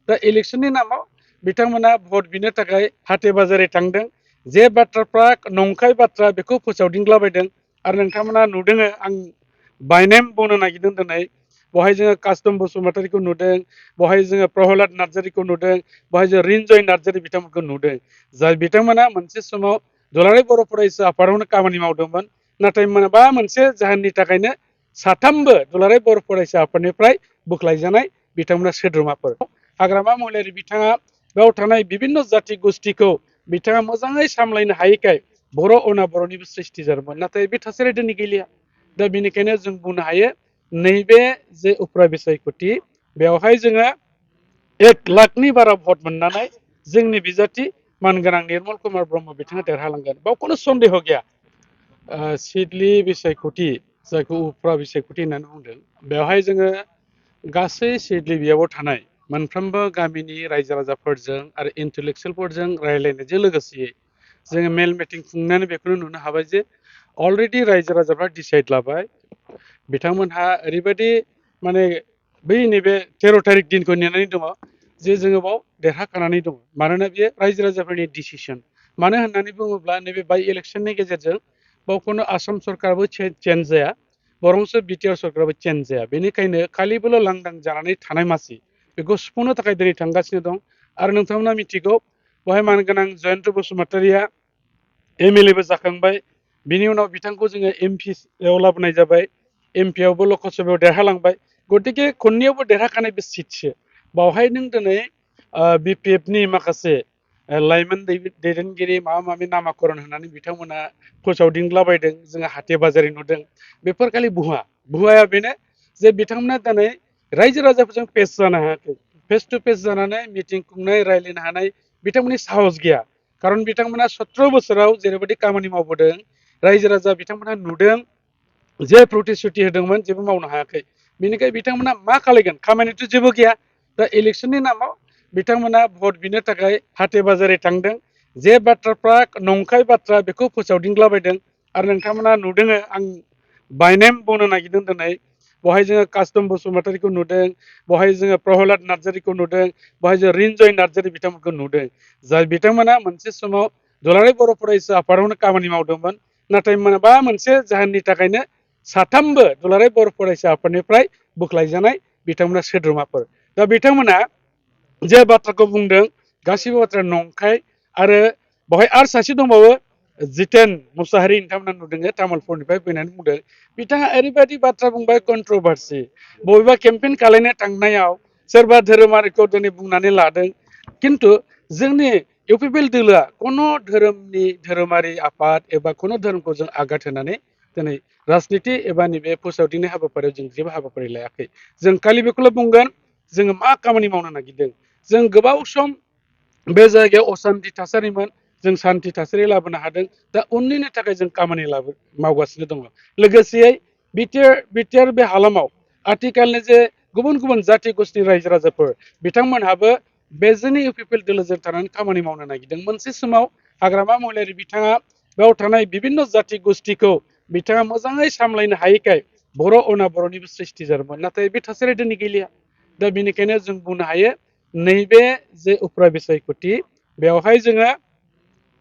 दा इलेक्शननि नामाव बिथांमोना भट बिनो थाखाय हाथे बाजारै थांदों जे बाथ्राफ्रा नंखाय बाथ्रा बेखौ फोसावदिंलाबायदों आरो नोंथांमोना नुदों आं बाय नेम बुंनो नागिरदों दिनै बहाय जोङो कास्टम बसुमतारीखौ नुदों बहाय जोङो प्रहलाद नार्जारीखौ नुदों बहाय जों रिन्जय नार्जारी बिथांमोनखौ नुदों जाय बिथांमोना मोनसे समाव दुलाराय बर' फरायसा आफादावनो खामानि मावदोंमोन नाथाय माबा मोनसे जाहोननि थाखायनो साथामबो दुलाराय बर' फरायसा आफादनिफ्राय बोख्लायजानाय बिथांमोना सोद्रोमाफोर हाग्रामा महिलारि बिथाङा बेयाव थानाय बिभिन्न जाति गोष्ठीखौ बिथाङा मोजाङै सामलायनो हायैखाय बर' अनाबर'निबो सृष्टि जादोंमोन नाथाय बे थासारिया दिनै गैलिया दा बेनिखायनो जों बुंनो हायो नैबे जे उफ्रा बिसायख'थि बेवहाय जोङो 1,00,000नि बारा भट मोननानै जोंनि बिजाथि मानगोनां निर्मल कुमार ब्रह्म बिथाङा देरहालांगोन बाव खुनु सन्देह गैया सिडली बिसायख'थि जायखौ उफ्रा बिसायख'थि होननानै बुंदों बेवहाय जोङो गासै सिडली बियाबाव थानाय मोनफ्रोमबो गामिनि रायजो राजाफोरजों आरो इन्टेलेक्सुयेलफोरजों रायज्लायनायजों लोगोसे जोङो मेल मिटिं खुंनानै बेखौनो नुनो हाबाय जे अलरेडि रायजो राजाफ्रा डिसाइड लाबाय बिथांमोनहा ओरैबायदि माने बै नैबे 13 तारिख दिनखौ नेनानै दङ जे जोङो बाव देरहाखानानै दङ मानोना बेयो रायजो राजाफोरनि डिसिसन मानो होननानै बुङोब्ला नैबे बाइ इलेक्सननि गेजेरजों बावखौनो आसाम सरकाराबो चेन्ज जाया बरंसो बिटिआर सरकाराबो चेन्ज जाया बेनिखायनो खालिबोल' लांदां जानानै थानाय मासि बेखौ सुफुंनो थाखाय दिनै थांगासिनो दं आरो नोंथांमोना मिथिगौ बहाय मानगोनां जयन्त बसुमतारीया एमएलएबो जाखांबाय बिनि उनाव बिथांखौ जोङो एमपिआव लाबोनाय जाबाय एमपिआवबो लकसभायाव देरहालांबाय गतिके खननैयावबो देरहाखानाय बे सिटसो बावहाय नों दिनै बिपिएफनि माखासे लाइमोन दैदेनगिरि माबा माबि नामाकरन होनानै बिथांमोना फोसावदिंलाबायदों जोङो हाथे बाजारै नुदों बेफोर खालि भुवाया बेनो जे बिथांमोना दिनै रायजो राजाफोरजों फेस जानो हायाखै फेस टु फेस जानानै मिटिं खुंनाय रायज्लायनो हानाय बिथांमोननि साहस गैया खारन बिथांमोना 17 बोसोराव जेरैबायदि खामानि मावबोदों रायजो राजा बिथांमोना नुदों जे प्रतिश्रुति होदोंमोन जेबो मावनो हायाखै बेनिखाय बिथांमोना मा खालायगोन खामानिथ' जेबो गैया दा इलेक्शननि नामाव बिथांमोना भट बिनो थाखाय हाथे बाजारै थांदों जे बाथ्राफ्रा नंखाय बाथ्रा बेखौ फोसावदिंलाबायदों आरो नोंथांमोना नुदों आं बाय नेम बुंनो नागिरदों दिनै बहाय जोङो कास्टम बसुमतारीखौ नुदों बहाय जोङो प्रहलाद नार्जारीखौ नुदों बहाय जों रिन्जय नार्जारी बिथांमोनखौ नुदों जाय बिथांमोना मोनसे समाव दुलाराय बर' फरायसा आफादावनो खामानि मावदोंमोन नाथाय माबा मोनसे जाहोननि थाखायनो साथामबो दुलाराय बर' फरायसा आफादनिफ्राय बोख्लायजानाय बिथांमोना सोद्रोमाफोर दा बिथांमोना जे बाथ्राखौ बुंदों गासिबो बाथ्रा नंखाय आरो बेवहाय आरो सासे दंबावो जितेन मुसाहारि नोंथांमोना नुदों तामुलपुरनिफ्राय फैनानै बुंदों बिथाङा ओरैबायदि बाथ्रा बुंबाय कन्ट्रभार्सि बबेबा केम्पेइन खालायनो थांनायाव सोरबा धोरोमारिखौ दिनै बुंनानै लादों खिन्थु जोंनि इउपिपिएल दोलोआ खुनु धोरोमनि धोरोमारि आफाद एबा खुनु धोरोमखौ जों आघात होनानै दिनै राजनिति एबा नैबे फोसावदिंनाय हाबाफारियाव जों जेबो हाबाफारि लायाखै जों खालि बेखौल' बुंगोन जोङो मा खामानि मावनो नागिरदों जों गोबाव सम बे जायगायाव असान्ति थासारिमोन जों सान्ति थासारि लाबोनो हादों दा उननिनि थाखाय जों खामानि मावगासिनो दङ लोगोसेयै बिटिआर बे हालामाव आथिखालनि जे गुबुन गुबुन जाति गोष्ठी रायजो राजाफोर बिथांमोनहाबो बे जोंनि इउपिपिएल दोलोजों थानानै खामानि मावनो नागिरदों मोनसे समाव हाग्रामा महिलारि बिथाङा बेयाव थानाय बिभिन्न जाति गोष्ठीखौ बिथाङा मोजाङै सामलायनो हायैखाय बर' अनाबर'निबो सृष्टि जादोंमोन नाथाय बे थासारिया दिनै गैलिया दा बेनिखायनो जों बुंनो हायो नैबे जे उफ्रा बिसायख'थि बेवहाय जोङो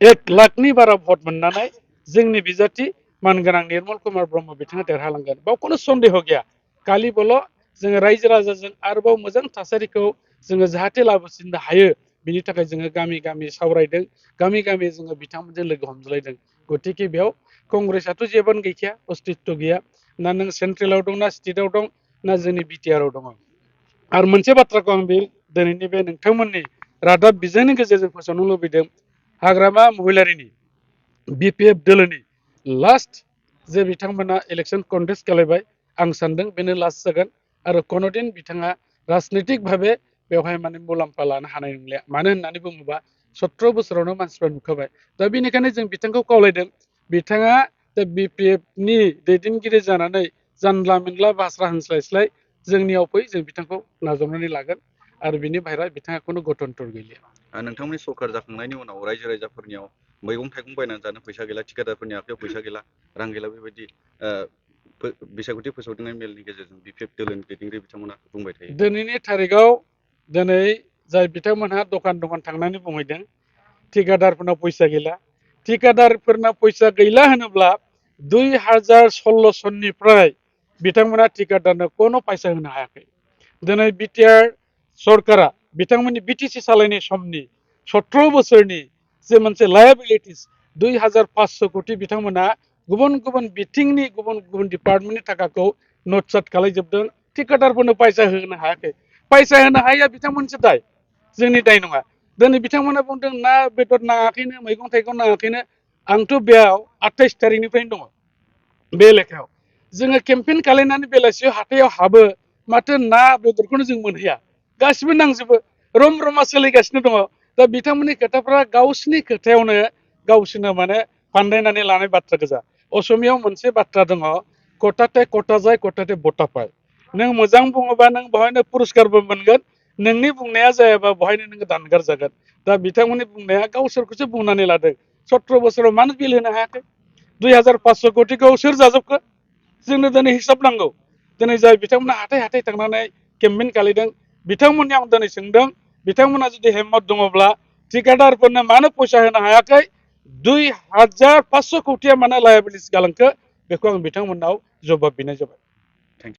1,00,000नि बारा भट मोननानै जोंनि बिजाथि मानगोनां निर्मल कुमार ब्रह्म बिथाङा देरहालांगोन बाव खुनु सन्देह गैया खालिबोल' जोङो रायजो राजाजों आरोबाव मोजां थासारिखौ जोङो जाहाथे लाबोफिननो हायो बिनि थाखाय जोङो गामि गामि सावरायदों गामि गामि जोङो बिथांमोनजों लोगो हमज्लायदों गतिके बेयाव कंग्रेसआथ' जेबोनो गैखाया अस्तित्व गैया ना नों सेन्ट्रेलाव दं ना स्टेटआव दं ना जोंनि बिटिआरआव दङ आरो मोनसे बाथ्राखौ आं बे दिनैनि बे नोंथांमोननि रादाब बिजोंनि गेजेरजों फोसावनो लुबैदों हाग्रामा महिलारिनि बिपिएफ दोलोनि लास्ट जे बिथांमोना इलेक्शन कन्टेस्ट खालायबाय आं सानदों बेनो लास्ट जागोन आरो कोनोदिन बिथाङा राजनितिक भाबे बेवहाय माने मुलाम्फा लानो हानाय नंलिया मानो होननानै बुङोबा 17 बोसोरावनो मानसिफ्रा नुखाबाय दा बेनिखायनो जों बिथांखौ खावलायदों बिथाङा बिपिएफनि दैदेनगिरि जानानै जानला मेनला बाथ्रा होनस्लायस्लाय जोंनियाव फै जों बिथांखौ नाजावनानै लागोन आरो बिनि बाहेरा बिथाङा खुनु गथन्तर गैलिया नोंथांमोननि सरकार जाखांनायनि उनाव रायजो राजाफोरनियाव मैगं थाइगं बायनानै जानो फैसा गैला थिकादारफोरनि आखायाव फैसा गैला रां गैला बेबायदि बिसायख'थि फोसावदिंनाय मेलनि गेजेरजों बिपिएफ दोलोनि दैदेनगिरि बिथांमोना बुंबाय थायो दिनैनि थारिखआव दिनै जाय बिथांमोनहा दखान थांनानै बुंहैदों ठिकादारफोरनाव फैसा गैला। ठिकादारफोरनाव फैसा गैला होनोब्ला 2016 सननिफ्राय बिथांमोना ठिकादारनो कोनो फैसा होनो हायाखै। दिनै बिटिआर सरकारा बिथांमोननि बिटिसि सालायनाय समनि 17 बोसोरनि जे मोनसे लायाबिलिटिस 2500 कोटी बिथांमोना गुबुन गुबुन बिथिंनि गुबुन गुबुन डिपार्टमेन्टनि थाखाखौ नटसाट खालायजोबदों। ठिकादारफोरनो फैसा होनो हायाखै। फैसा होनो हायैया बिथांमोनसो दाय, जोंनि दाय नङा। दिनै बिथांमोना बुंदों ना बेदर नाङाखैनो, मैगं थाइगं नाङाखैनो। आंथ' बेयाव 28 थारिखनिफ्रायनो दङ बे लेखायाव। जोङो केम्पेइन खालायनानै बेलासियाव हाथायाव हाबो, माथो ना बेदरखौनो जों मोनहैया। गासिबो नांजोबो, रम रमा सोलिगासिनो दङ। दा बिथांमोननि खोथाफ्रा गावसिनि खोथायावनो गावसोरनो माने फान्दायनानै लानाय बाथ्रा गोजा। असमियाव मोनसे बाथ्रा दङ, कटाते कटा जाय कटाते बटा पाय। नों मोजां बुङोबा नों बेवहायनो पुरस्कारबो मोनगोन, नोंनि बुंनाया जायाबा बेवहायनो नोङो दानगार जागोन। दा बिथांमोननि बुंनाया गावसोरखौसो बुंनानै लादों। 17 बोसोराव मानो बिल होनो हायाखै? 2500 कोटीखौ सोर जाजोबखो? जोंनो दिनै हिसाब नांगौ। दिनै जाय बिथांमोना हाथाय हाथाय थांनानै केम्पेइन खालायदों, बिथांमोननि आं दिनै सोंदों, बिथांमोना जुदि हेम्मत दङब्ला ठिकादारफोरनो मानो फैसा होनो हायाखै? 2500 कोटीया मानो लायाबिलिटिस गालांखो? बेखौ आं बिथांमोननाव जबाब बिनाय जाबाय।